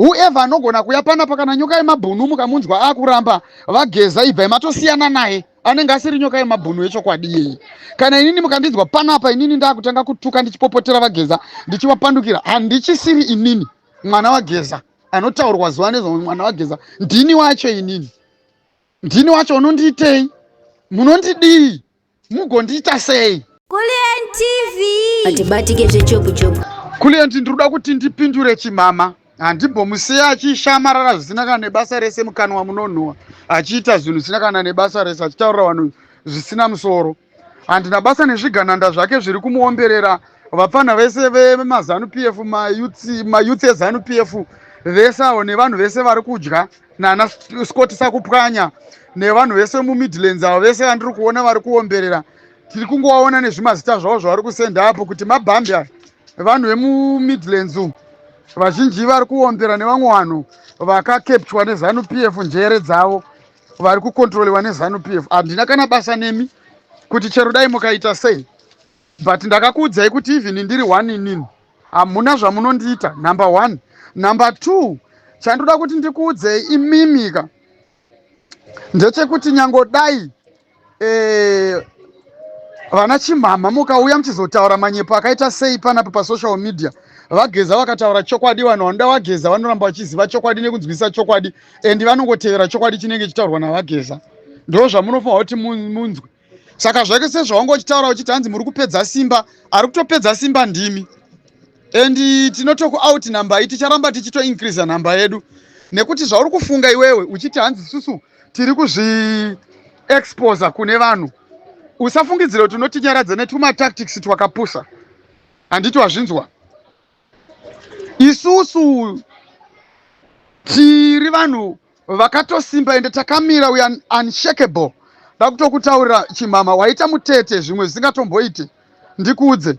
Whoever anogona kuya panapa, kana Nyoka Yemabhunu mukamunzwa akuramba vaGeza, ibvai matosiyana naye, anenge asiri Nyoka Yemabhunu yechokwadi iyeye. Kana inini mukandinzwa panapa, inini ndakutanga kutuka, ndichipopotera vaGeza, ndichivapandukira, handichisiri inini mwana waGeza anotaurwa zuva nezuva. Mwana waGeza ndini wacho, inini ndini wacho. Unondiitei? Munondidii? Mugondiita sei? Kulliant TV. Atibatike zvechopu chopu. Kulliant, ndinoda kuti ndipindure chimama. Handimbomusiya achishamarara zvisina kana nebasa rese, mukanwa munonhuhwa, achiita zvinhu zvisina kana nebasa rese, achitaurira vanhu zvisina musoro. Handina basa nezvigananda zvake zviri kumuomberera. Vapfana vese vemaZANU PF, mayouth eZANU PF vese avo, nevanhu vese vari kudya nana Scott Sakupwanya, nevanhu vese muMidlands avo vese vandiri kuona vari kuomberera, tiri kungovaona nezvimazita zvavo zvavari kusenda apo kuti mabhambi aya. Vanhu vemuMidlands umu vazhinji vari kuombera, nevamwe vanhu vakacapturwa neZANU PF, njere dzavo vari kucontroliwa neZANU PF. Handina kana basa nemi kuti chero dai mukaita sei, but ndakakuudzai kuti even ndiri one, inini hamuna zvamunondiita, number one. Number two, chandoda kuti ndikuudzei imimika ndechekuti nyangodai vana chimhamha mukauya muchizotaura manyepo akaita sei panapa pasocial media, vaGeza vakataura chokwadi, vanhu vanoda vaGeza vanoramba vachiziva chokwadi nekunzwisa chokwadi, and vanongotevera chokwadi chinenge chitaurwa navaGeza. Ndo zvamunofanira kuti munzwe. Saka zvake sezvawange uchitaura uchiti hanzi muri kupedza simba, ari kutopedza simba ndimi, and tinotoku out number iyi, ticharamba tichitoincreasa nhamba yedu, nekuti zvauri kufunga iwewe uchiti hanzi susu tiri kuzviexposa kune vanhu, usafungidzira kuti unotinyaradza netumatactics twakapusa. Handiti wazvinzwa? Isusu tiri vanhu vakatosimba, ende takamira, we are unshakable. Da kutokutaurira chimama, waita mutete zvimwe zvisingatomboite. Ndikuudze,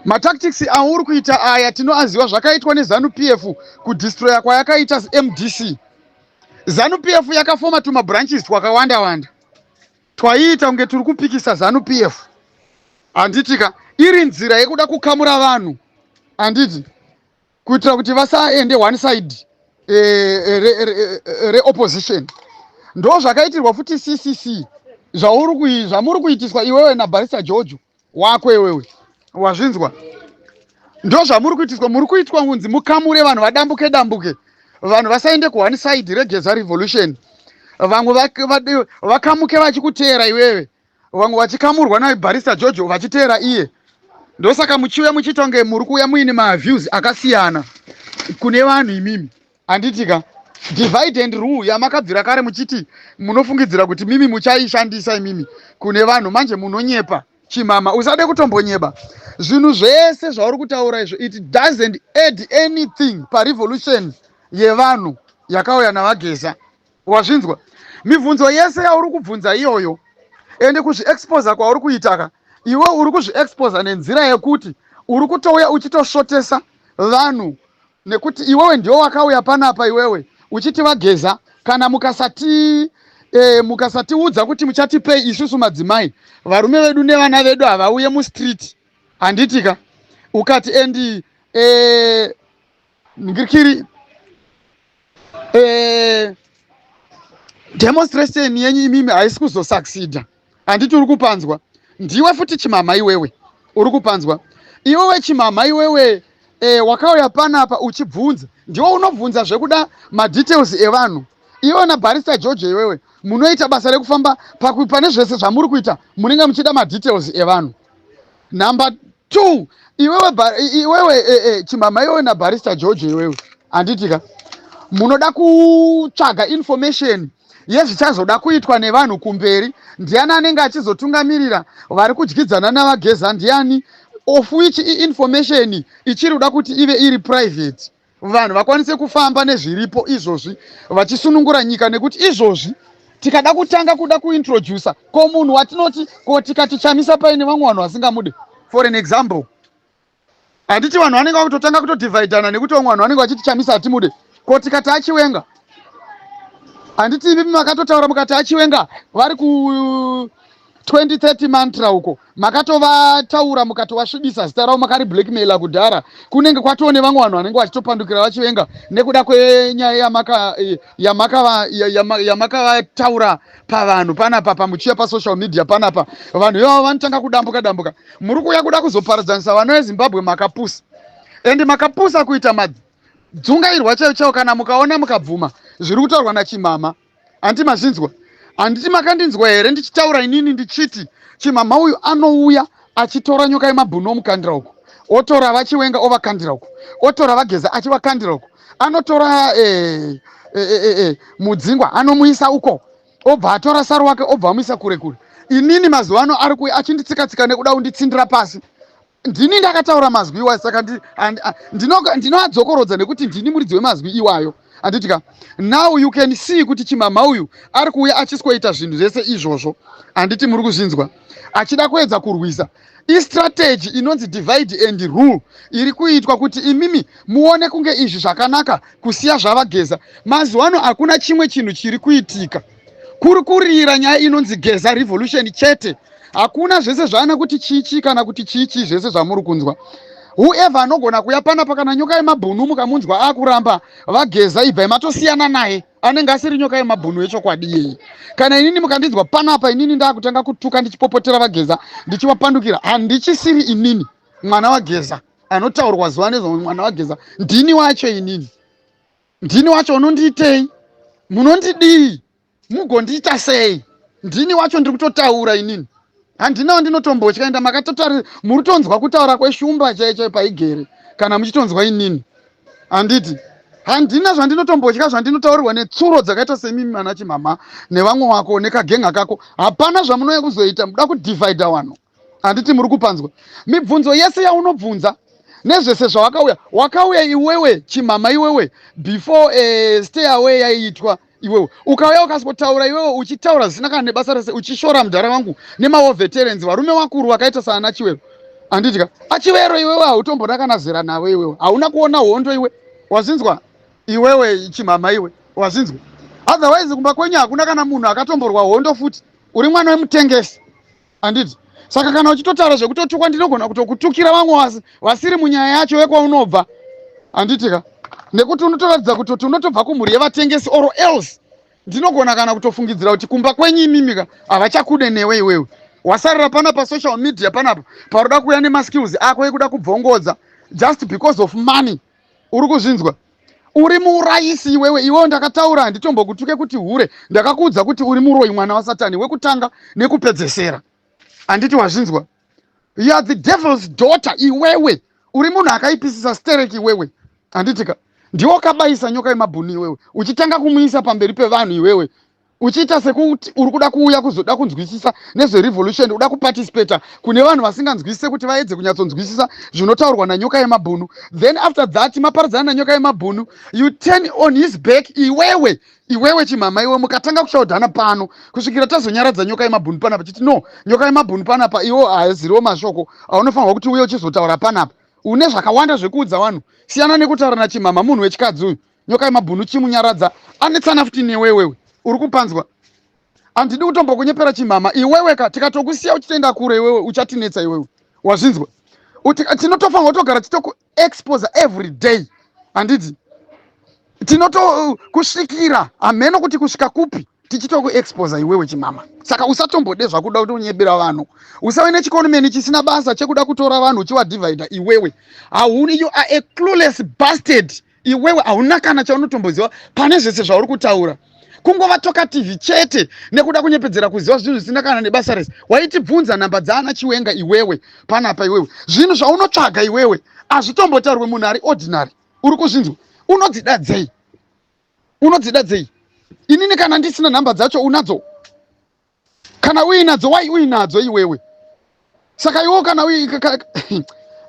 matactics auri kuita aya tinoaziva. Zvakaitwa neZANU PF kudestroya kwayakaita MDC, ZANU PF yakafoma tumabranches twakawanda wanda twaiita kunge tiri kupikisa ZANU PF, handitika? Iri nzira yekuda kukamura vanhu, handiti, kuitira kuti vasaende one side reopposition. Ndo zvakaitirwa futi CCC, zvamuri kuitiswa iwewe naBarrister George wako iwewe. Wazvinzwa? Ndo zvamuri kuitiswa. Muri kuitwa kunzi mukamure vanhu, vadambuke dambuke, vanhu vasaende kuone side reGeza Revolution. Vamwe vakamuke vachikuteera iwewe, vamwe vachikamurwa naBarrister George vachiteera iye. Ndosaka muchiuya muchiita kunge muri kuuya muine maviews akasiyana kune vanhu imimi, handitika? Divide and rule yamakabvira kare muchiti munofungidzira kuti mimi muchaishandisa imimi kune vanhu, manje munonyepa. Chimama, usade kutombonyeba. Zvinhu zvese zvauri kutaura izvo, it doesn't add anything parevolution yevanhu yakauya navaGeza. Wazvinzwa? Mibvunzo yese yauri kubvunza iyoyo, ende kuzviexposa kwauri kuitaka iwe, uri kuzviexposa nenzira yekuti uri kutouya uchitosvotesa vanhu, nekuti iwewe ndiwe wakauya panapa iwewe uchiti vaGeza kana mukasatiudza kuti muchatipei isusu madzimai, varume vedu nevana vedu havauye mustreet, handitika? Ukati and ngirikiri demonstration yenyu imimi haisi kuzosucceeda, handiti? Uri kupanzwa? Ndiwe futi chimama iwewe, uri kupanzwa iwewe chimama iwewe? Wakauya panapa uchibvunza, ndiwe unobvunza zvekuda madetails evanhu. Iwe naBarrister George iwewe munoita basa rekufamba pane zvese zvamuri kuita, munenge muchida madetails evanhu. Number two, iwewe iwewe chimama iwewe naBarrister George iwewe, handitika, munoda kutsvaga information yezvichazoda kuitwa nevanhu kumberi. Ndiani anenge achizotungamirira vari kudyidzana navaGeza ndiani, of which information ichiri kuda kuti ive iri private, vanhu vakwanise kufamba nezviripo izvozvi vachisunungura nyika. Nekuti izvozvi tikada kutanga kuda kuintrodusa ko munhu watinoti ko tikati Chamisa, paine vamwe vanhu vasingamude, for an example, handiti vanhu vanenge vakutotanga kutodivhaidhana nekuti vamwe vanhu vanenge vachiti Chamisa hatimude. Ko tikati aChiwenga, handiti imi makatotaura mukati aChiwenga vari ku 2030 mantra uko makatovataura mukatovasvibisa zita ravo, makari blackmaila kudhara. Kunenge kwatoo nevamwe vanhu vanenge vachitopandukira vachivenga nekuda kwenyaya yamakavataura pavanhu panapa, pamuchiya pasocial media panapa. Vanhu ivavo vanotanga kudambuka dambuka. Muri kuuya kuda kuzoparadzanisa vana veZimbabwe. Makapusa, ende makapusa kuita madzungairwa chaivo chaivo. Kana mukaona mukabvuma zviri kutaurwa nachimama, handiti mazvinzwa? Handiti makandinzwa here ndichitaura inini ndichiti chimama uyu anouya achitora nyoka yemabhunu omukandira uko, otora vaChiwenga ovakandira uko, otora vaGeza achivakandira uko, anotora Mudzingwa anomuisa uko, obva atora saro wake obva amuisa kure kure. Inini mazuva ano ari kuuya achinditsika-tsika nekuda kunditsindira pasi. Ndini ndakataura mazwi iwayo, saka ndinoadzokorodza nekuti ndini muridzi wemazwi iwayo, handiti ka? Now you can see kuti chimama uyu ari kuuya achiswoita zvinhu zvese izvozvo, handiti muri kuzvinzwa? Achida kuedza kurwisa. Istrategy inonzi divide and rule iri kuitwa kuti imimi muone kunge izvi zvakanaka kusiya zvavaGeza. Mazuva ano hakuna chimwe chinhu chiri kuitika, kuri kurira nyaya inonzi Geza revolution chete. Hakuna zvese zvaana kuti chichi kana kuti chichi, zvese zvamuri kunzwa. Whoever anogona kuya panapa, kana nyoka yemabhunu mukamunzwa akuramba vaGeza, ibvai matosiyana naye, anenge asiri nyoka yemabhunu yechokwadi iyeye. Kana inini mukandinzwa panapa inini ndaakutanga kutuka, ndichipopotera vaGeza, ndichivapandukira, handichisiri inini mwana waGeza anotaurwa zuva nezuva. Mwana waGeza ndini wacho inini, ndini wacho. Unondiitei? Munondidii? Mugondiita sei? Ndini wacho ndiri kutotaura inini, handinawo ndinotombotya. Enda makatotari, muri kutonzwa kutaura kweshumba chaiyo chaiyo paigere kana muchitonzwa inini, handiti? Handina zvandinotombotya zvandinotaurirwa netsuro dzakaita semimi, mana chimama nevamwe wako nekagenga kako. Hapana zvamunouya kuzoita, muda kudivhaidha vanhu, handiti muri kupanzwa? Mibvunzo yese yaunobvunza nezvese zvawakauya, wakauya iwewe chimama iwewe before stay away yaiitwa. Iwewe ukauya ukasikotaura iwewe uchitaura zvisina kana nebasa rese, uchishora mudhara wangu nemawar veterans, varume vakuru vakaita saana Chiwero, handiti ka? AChivero iwewe hautombona kana zera navo iwewe, hauna kuona hondo iwe, wazinzwa iwewe chimama iwe, wazinzwa? Otherwise kumba kwenyu hakuna kana munhu akatomborwa hondo futi, uri mwana wemutengesi, handiti? Saka kana uchitotaura zvekutotukwa, ndinogona kutokutukira vamwe vasiri munyaya yacho vekwaunobva, handiti ka? Nekuti unotoratidza kutoti unotobva kumhuri yevatengesi, or else ndinogona kana kutofungidzira kuti kumba kwenyu imimi ka havachakude newe iwewe. Wasarira pana pasocial media panapa paroda kuuya nemaskills ako ekuda kubvongodza just because of money, uri kuzvinzwa? Uri muurayisi iwewe. Iwewe ndakataura, handitombokutuke kuti hure, ndakakuudza kuti uri muroyi, mwana wasatani wekutanga nekupedzesera, handiti wazvinzwa? You are the devil's daughter iwewe, uri munhu akaipisisa sterek iwewe, handiti ka? Ndiwo kabayisa nyoka yemabhunu iwewe, uchitanga kumuisa pamberi pevanhu iwewe, uchiita sekuti uri kuda kuuya kuzoda kunzwisisa nezverevolution, uda kuparticipata kune vanhu vasinganzwisise kuti vaedze kunyatsonzwisisa zvinotaurwa nanyoka yemabhunu. Then after that maparadzana nanyoka yemabhunu, you turn on his back iwewe, iwewe chimama iwe, mukatanga kushaudhana pano kusvikira tazonyaradza nyoka yemabhunu panapa chiti no, nyoka yemabhunu panapa iwo haaziriwo mashoko aunofanirwa kuti uye uchizotaura panapa. Une zvakawanda zvekuudza vanhu, siyana nekutaura nachimama munhu wechikadzi uyu. Nyoka yemabhunu chimunyaradza, anetsana futi newewewe, uri kupanzwa? Handidi kutombokunyepera chimama iwewe ka, tikatokusiya uchitoenda kure iwewe uchatinetsa iwewe, wazvinzwa? Tinotofanirwa kutogara titokuexposa every day, handiti? Tinotokusvikira hameno kuti kusvika kupi tichitokuexposa iwewe chimama. Saka usatombode zvakuda kuti unyebera vanhu, usave nechikonimeni chisina basa chekuda kutora vanhu uchivadivhaidha iwewe. Hauni, you are a clueless bastard iwewe, hauna kana chaunotomboziva pane zvese zvauri kutaura, kungova talkative chete nekuda kunyepedzera kuziva zvinhu zvisina kana nebasa rese. Waitibvunza namba dzaana Chiwenga iwewe panapa iwewe. Zvinhu zvaunotsvaga iwewe hazvitombotaurwe munhu ari ordinary, uri kuzvinzwa? Unodzida dzei? Unodzida dzei? Inini kana ndisina nhamba dzacho, unadzo? Kana uinadzo, wai uinadzo iwewe? Saka iwo kana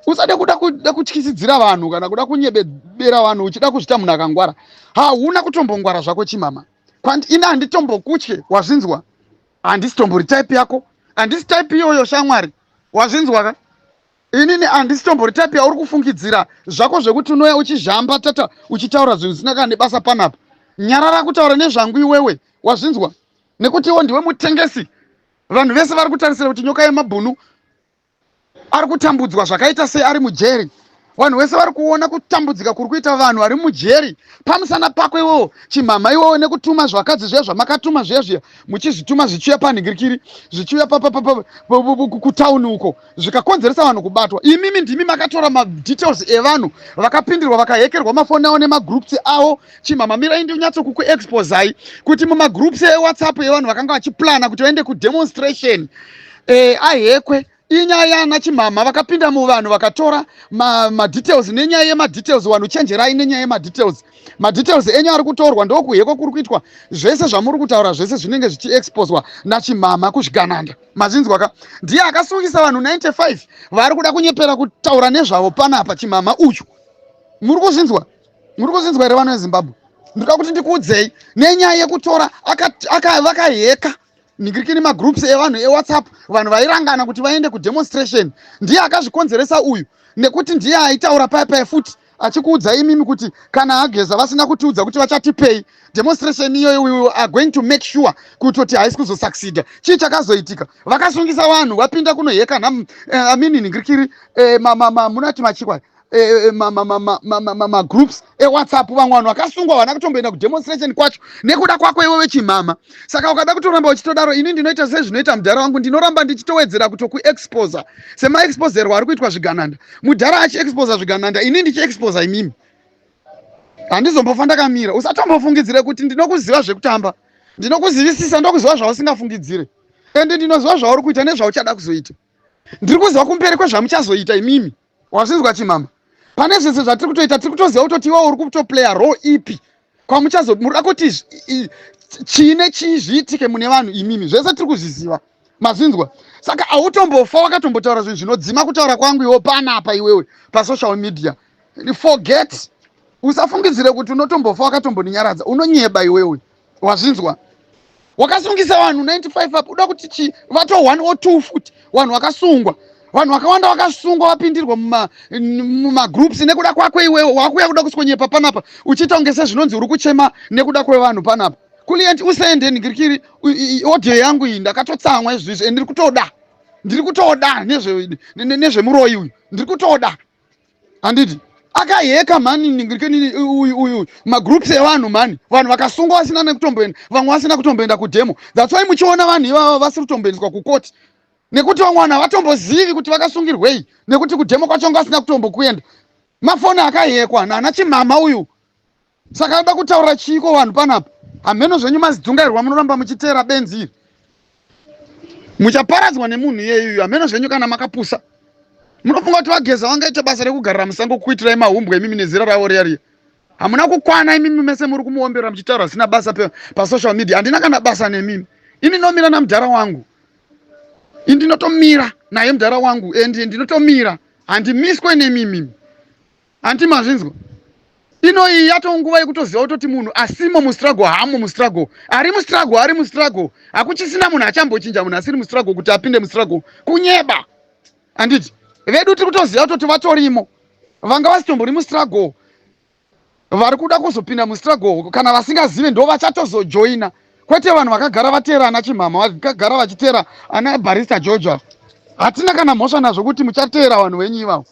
usade kuda kuda kutyisidzira vanhu kana kuda kunyebera vanhu uchida kuzvita munhu akangwara. Hauna kutombongwara zvako chimama. Ini handitombokutye, wazvinzwa? Handisitombori type yako, handisi type iyoyo shamwari, wazvinzwa ka? Inini handisitombori type yauri kufungidzira zvako zvekuti unoya uchizhamba tata uchitaura zvinhu zvisina kana nebasa panapa. Nyarara kutaura nezvangu iwewe, wazvinzwa? Nekuti iwo ndiwe mutengesi. Vanhu vese vari kutarisira kuti nyoka yemabhunu ari kutambudzwa zvakaita sei ari mujeri. Vanhu vese vari kuona kutambudzika kuri kuita vanhu vari mujeri pamusana pako iwowo chimhamha iwowo, nekutuma zvakadzi zviya zvamakatuma zviya zviya, muchizvituma zvichiuya panhingirikiri, zvichiuya kutauni uko, zvikakonzeresa vanhu kubatwa. Imimi ndimi makatora madetails evanhu vakapindirwa, vakahekerwa mafoni avo nemagroups avo. Chimhamha, mirai ndinyatso kukuexposai kuti mumagroups eWhatsApp evanhu vakanga vachiplana kuti vaende kudemonstration ahekwe. Inyaya yana chimhamha, vakapinda muvanhu vakatora madetails ma nenyaya yemadetails. Vanhu, chenjerai nenyaya yemadetails. Madetails enyu ari kutorwa, ndokuhekwa kuri kuitwa. Zvese zvamuri kutaura zvese zvinenge zvichiexposwa nachimhamha kuzvigananda. Mazvinzwa ka? Ndiye akasungisa vanhu 95 vari kuda kunyepera kutaura nezvavo panapa, chimhamha uyu. Muri kuzvinzwa? Muri kuzvinzwa here, vanhu veZimbabwe? Ndinoda kuti ndikuudzei nenyaya yekutora vakaheka ningirikini magroups evanhu eWhatsApp, vanhu vairangana kuti vaende kudemonstration. Ndiye akazvikonzeresa uyu, nekuti ndiye aitaura paya paya futi achikuudza imimi kuti kana ageza vasina kutiudza kuti vachatipei, demonstration iyoyo we are going to make sure kutoti haisi kuzosucceeda. Chii chakazoitika? Vakasungisa vanhu vapinda kunoheka amini ningirikiri munati machikwa magroups eWhatsApp. Vamwe vanhu vakasungwa vana kutomboenda kudemonstration kwacho nekuda kwako iwewe chimama. Saka ukada kutoramba uchitodaro, ini ndinoita sezvinoita mudhara wangu, ndinoramba ndichitowedzera kutokuexposa semaexposerwo ari kuitwa zvigananda. Mudhara achiexposa zvigananda, ini ndichiexposa imimi. Handizombofa ndakamira. Usatombofungidzire kuti ndinokuziva zvekutamba. Ndinokuzivisisa, ndokuziva zvausingafungidzire, ende ndinoziva zvauri kuita nezvauchada kuzoita. Ndiri kuziva kumberi kwezvamuchazoita imimi. Wazvinzwa, chimama? Pane zvese zvatiri kutoita, tiri kutoziva kutoti iwe uri kutoplaya role ipi kwamuchazo murida kuti chii nechii zviitike mune vanhu imimi. Zvese tiri kuzviziva. Mazvinzwa? Saka hautombofa wakatombotaura zvinhu zvinodzima kutaura kwangu iwo panapa iwewe pasocial media. Forget, usafungidzire kuti unotombofa wakatombondinyaradza. Unonyeba iwewe. Wazvinzwa? Wakasungisa vanhu 95 apo uda kuti chi vato 1 or 2 futi. Vanhu vakasungwa, vanhu vakawanda vakasungwa, vapindirwa mumagroups nekuda kwako iwewe. Wakuya kuda kusonyepa panapa uchiita kunge sezvinonzi uri kuchema nekuda kwevanhu panapa. Kulient, usende ningirikiri audio yangu iyi. Ndakatotsamwa izvizvi, and ndiri kutoda nezvemuroyi uyu. Ndiri kutoda, handiti akaheka mhani ningirikeni uyu uyu magroups evanhu mhani. Vanhu vakasungwa vasina nekutomboenda, vamwe vasina kutomboenda kudemo. That's why muchiona vanhu ivava vasiri kutomboendeswa kukoti, nekuti vamwe vanhu havatombozivi kuti vakasungirwei, nekuti kudemo kwacho nga vasina kutombokuenda. Mafoni akahekwa nana chimama uyu. Saka ada kutaura chiiko vanhu panapa? Hamheno zvenyu, mazidzungairwa. Munoramba muchiteera benzi iri, muchaparadzwa nemunhu iyeyuyu. Hamheno zvenyu kana makapusa. Munofunga kuti vageza vangaite basa rekugarira musango kuitirai mahumbwe imimi nezera ravo riya riya? Hamuna kukwana imimi mese muri kumuombera muchitaura zvisina basa pasocial media. Handina kana basa nemimi. Ini nomira namudhara wangu. Ini ndinotomira naye mudhara wangu, and ndinotomira, handimiswe nemimi. Handi mazvinzwa? Ino iyi yatonguva yekutoziva kutoti munhu asimo mustruggle hamo mustruggle, ari mustruggle ari mustruggle. Hakuchisina munhu achambochinja munhu asiri mustruggle kuti apinde mustruggle. Kunyeba, handiti vedu tiri kutoziva kutoti vatorimo, vanga vasitombori mustruggle, vari kuda kuzopinda mustruggle. Kana vasingazive, ndo vachatozojoina, kwete vanhu vakagara vateera ana chimhama, vakagara vachiteera ana Barista George. Hatina kana mhosva nazvo kuti muchateera vanhu venyu ivavo.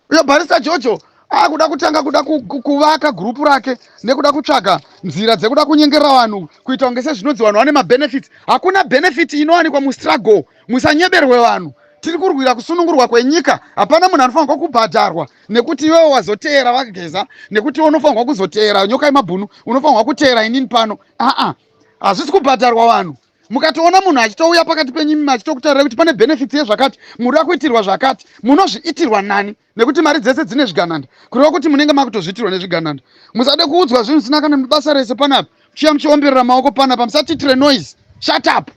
Uyo Barista Jojo akuda kutanga kuda kuvaka gurupu rake nekuda kutsvaga nzira dzekuda kunyengerera vanhu, kuita kunge sezvinonzi vanhu vane mabenefits. Hakuna benefit inowanikwa mustruggle. Musanyeberwe vanhu. Tiri kurwira kusunungurwa kwenyika. Hapana munhu anofanirwa kubhadharwa nekuti iwewe wazoteera vageza, nekuti iwe unofanirwa kuzoteera nyoka yemabhunu, unofanirwa kuteera inini pano. Aa, hazvisi kubhadharwa vanhu. Mukatoona munhu achitouya pakati penyu achitokutaurirai kuti pane benefits yezvakati, munoda kuitirwa zvakati, munozviitirwa nani? Nekuti mari dzese dzine zvigananda, kureva kuti munenge makutozviitirwa nezvigananda. Musade kuudzwa zvinhu zvisina kana basa rese panapa, muchiya muchiomberera maoko panapa. Musatiitire noise. Shut up.